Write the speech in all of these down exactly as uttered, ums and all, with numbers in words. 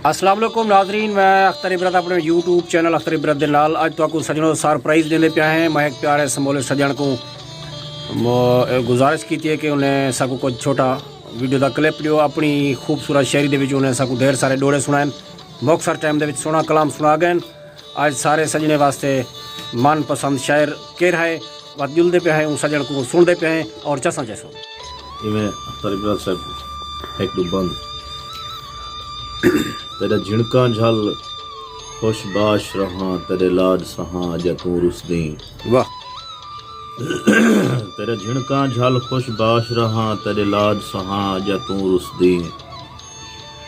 السلام علیکم ناظرین، میں اختر عبرت اپݨے یوٹیوب چینل اختر عبرت دے نال اڄ تہاکوں سڄݨو سرپرائز ݙیندے پیا ہیں۔ میں ہک پیارے سمولے سڄݨ کوں م-، گزارش کیتی ہے کہ انہیں ساکوں کجھ چھوٹا ویڈیو دا کلپ ݙیو۔ اپݨی خوبصورت شاعری دے وچ انہیں ساکوں ڈھیر سارے ݙوہڑے سݨائن، مختصر ٹائم دے وچ سوہݨا کلام سݨا ڳئن۔ اڄ سارے سڄݨے واسطے من پسند شاعر کیرھا ہے؟ وت ڄلدے پئے ہیں، اوں سڄݨ کوں سݨدے پئے ہیں اور چساں چسوں۔ ایویں اختر عبرت صاحب ہک ݙو بند۔ تیݙا جھݨکاں جھل خوش باش رہاں، تیݙے لاݙ سہاں اڄاں توں رسدیں۔ واہ۔ تیݙا جھݨکاں جھل خوش باش رہاں، تیݙے لاݙ سہاں اڄاں توں رسدیں۔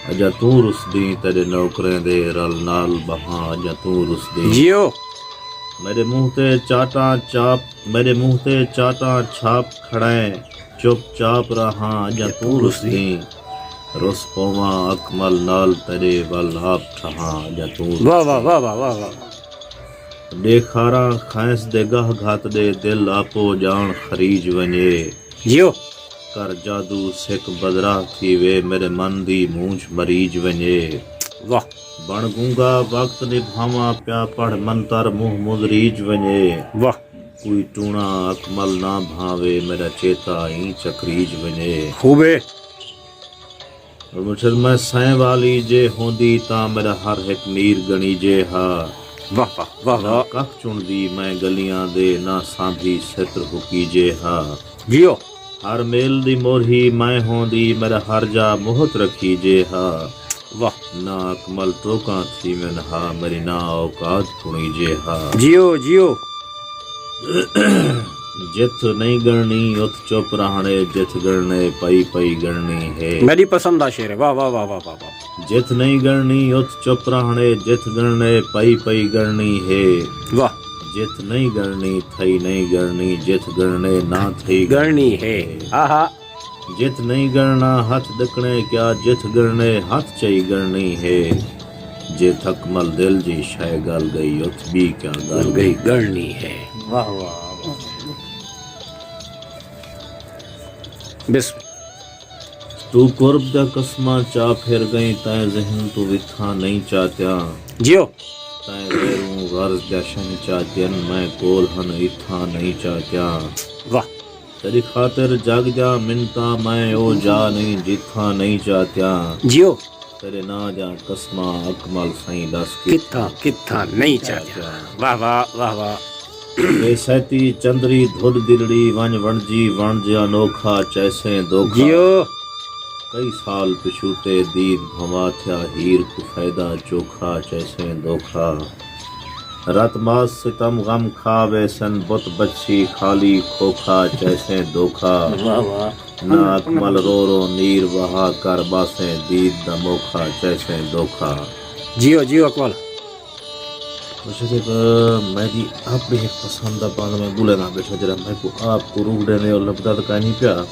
اڄاں توں رسدیں، تیݙے نوکریں دے رل نال ٻہاں اڄاں توں رسدیں۔ جیو۔ میݙے منہ تے چاٹاں چاپ، میݙے منہ تے چاٹاں چھاپ کھڑائیں، چپ چاپ رہاں اڄاں توں رسدیں۔ رس پوواں اکمل نال، تیݙے ول آپ ٹھہاں اڄاں توں رسدیں۔ واہ واہ واہ واہ واہ واہ۔ ݙیکھاراں کھائنس دے ڳاہ گھت ݙے، دل آپو ڄاݨ خریج ونڄے۔ جیو۔ کر جادو سک بدراہ تھیوے، میݙے من دی مونجھ مریج ونڄے۔ واہ۔ بݨ گونگا وقت نبھاواں پیا، پڑھ منتر منہ مندریج ونڄے۔ واہ۔ کوئی ٹوݨا اکمل نہ بھانوے، میݙا چیتا ایں چکریج ونڄے۔ خوب ہے۔ اور مجھے میں سائیں والی جے ہوندی تاں میݙا ہر ہک میر ڳݨیجے ہا۔ واہ واہ واہ نہ واہ۔ ککھ چݨدی میں ڳلیاں دے، نہ سانبھی ستر ہکیجے ہا۔ جیو۔ ہر میل دی مورھی میں ہوندی، میݙا ہر جا مہت رکھیجے ہا۔ واہ۔ نہ اکمل ٹوکاں تھیون ہا، میݙی نہ اوقات پݨیجے ہا۔ جیو جیو۔ جتھ نئیں ڳݨݨی اتھ چپ رہݨے، جتھ ڳݨݨے پئی پئی ڳݨݨی ہے۔ میݙی پسند دا شعر ہے، واہ واہ واہ واہ واہ واہ۔ جتھ نئیں ڳݨݨی اتھ چپ رہݨے، جتھ ڳݨݨے پئی پئی ڳݨݨی ہے۔ واہ۔ جتھ نئیں ڳݨݨی تھئی نئیں ڳݨݨی، جتھ ڳݨݨے نہ تھئی ڳݨݨی ہے۔ آہا۔ جتھ نئیں ڳݨݨا ہتھ ݙکݨے کیا، جتھ ڳݨݨے ہتھ چئی ڳݨݨی ہے۔ جتھ اکمل دل جی شئے ڳل ڳئی، اتھ ٻی کیا ڳل ڳئی ڳݨݨی ہے۔ واہ واہ واہ۔ بسم۔ توں قرب دا قسماں چا پھر ڳئیں، تئیں ذہن توں وتھاں نئیں چاتیاں۔ جیو۔ تئیں غیروں غرض دا شہنچا تین، میں کول ہن اتھاں نئیں چاتیاں۔ واہ۔ تیݙی خاطر جڳ دیاں منتاں، میں او جا نئیں جتھاں نئیں چاتیاں۔ جیو۔ تیݙے ناں دیاں قسماں اکمل سئیں، ݙس کتھاں، کتھاں نئیں چاتیاں۔ واہ واہ، واہ واہ۔ اے سیتی چندری دھݙ دلڑی، ونڄ ونڄی وݨ جیاں نوکھا، چیسیں دوکھا۔ جیو۔ کئی سال پچھوتے دید بھنوا تھیا، ہیر کوں فائدہ چوکھا، چیسیں دوکھا۔ رت ماس ستم غم کھا ویسن، بت بچھی خالی کھوکھا، چیسیں دوکھا۔ واہ واہ۔ نہ اکمل رو رو نیر وہا، کر باسیں دید دا موکھا، چیسیں دوکھا۔ جیو جیو اکمل۔ مشرف، میں دی اپݨی ہک پسند دا بند میں ڳولیندا ٻیٹھا، جیڑھا میکوں آپ کوں روح ݙیندے، او لبھدا تاں کائنی پیا۔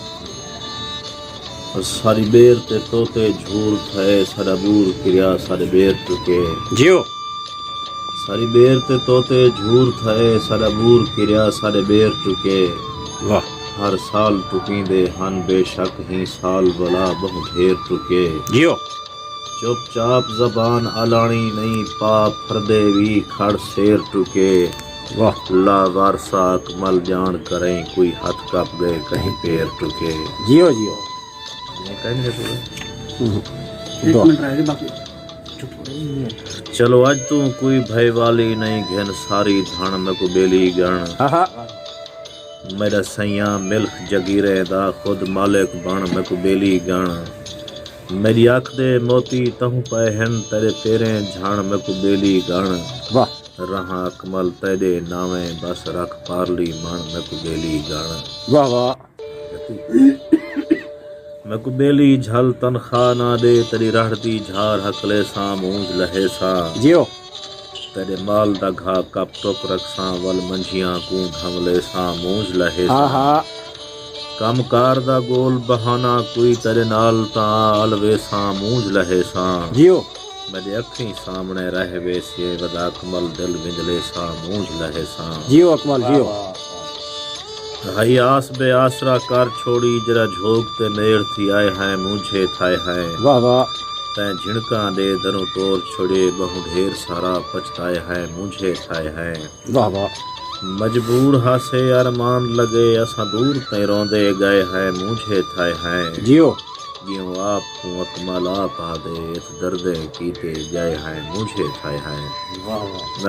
ساݙی ٻیر تے طوطے جھور تھئے، ساݙا ٻور کریا، ساݙے ٻیر ٹکے۔ جیو۔ ساݙی ٻیر تے طوطے جھور تھئے، ساݙا ٻور کریا، ساݙے ٻیر ٹکے۔ واہ۔ ہر سال ٹکیندے ہن، بے شک ہیں سال ولا ٻہوں ڈھیر ٹکے۔ جیو۔ چپ چاپ زبان الاݨی نئیں، پا پھردے وی کھڑ سیر ٹکے۔ واہ۔ لا وارثا اکمل ڄاݨ کرئیں، کوئی ہتھ کپ ڳئے کہیں پیر ٹکے۔ جیو جیو۔ میں کہیں نہیں سنا۔ ہوں۔ ایک منٹ رہ گئے باقی۔ چلو اڄ توں کوئی بھائی والی نئیں، گھن ساری دھݨ میکوں ٻیلی ڳݨ۔ ہاں ہاں۔ میݙا سئیاں ملک جگیریں دا، خود مالک بݨ میکوں ٻیلی ڳݨ۔ میݙی اکھ دے موتی تہوں پئے ہن، تیݙے پیریں جھݨ میکوں ٻیلی ڳݨ۔ واہ۔ رہاں اکمل تیݙے ناویں، بس رکھ پارلی مݨ میکوں ٻیلی ڳݨ۔ واہ واہ۔ میکوں ٻیلی جھل تنخواہ نہ ݙے، تیݙی رڑھ دی جھار ہکلیساں، مونجھ لہیساں۔ جیو۔ تیݙے مال دا گھا کپ ٹک رکھساں، ول منجھیاں کوں دھم لیساں، مونجھ لہیساں۔ ہاں ہاں۔ کم کار دا ڳول بہانہ کوئی، تیݙے نال تاں آ الویساں، مونجھ لہیساں۔ جیو۔ میݙے اکھیں سامݨے رہ ویسیں، ودا اکمل دل ونجلیساں، مونجھ لہیساں۔ جیو اکمل، جیو۔ ہئی آس بے آسرا کر چھوڑی، جیڑھا جھوک تے میڑ تھی آئے ہیں، مونجھے تھائے ہیں۔ واہ واہ۔ تیں جھنکاں ݙے دروں ٹور چھوڑے، ٻہوں ڈھیر سارا پچھتائے ہیں، مونجھے تھائے ہیں۔ واہ واہ۔ مجبور ہاسے ارمان لڳے، اساں دور تئیں روندے ڳئے ہیں، مونجھے تھائے ہیں۔ جیو۔ ڳیوں آپ کوں اکمل آپ آہدے، اتھ دردیں کیتے ڳئے ہیں، مونجھے تھائے ہیں۔ واہ واہ۔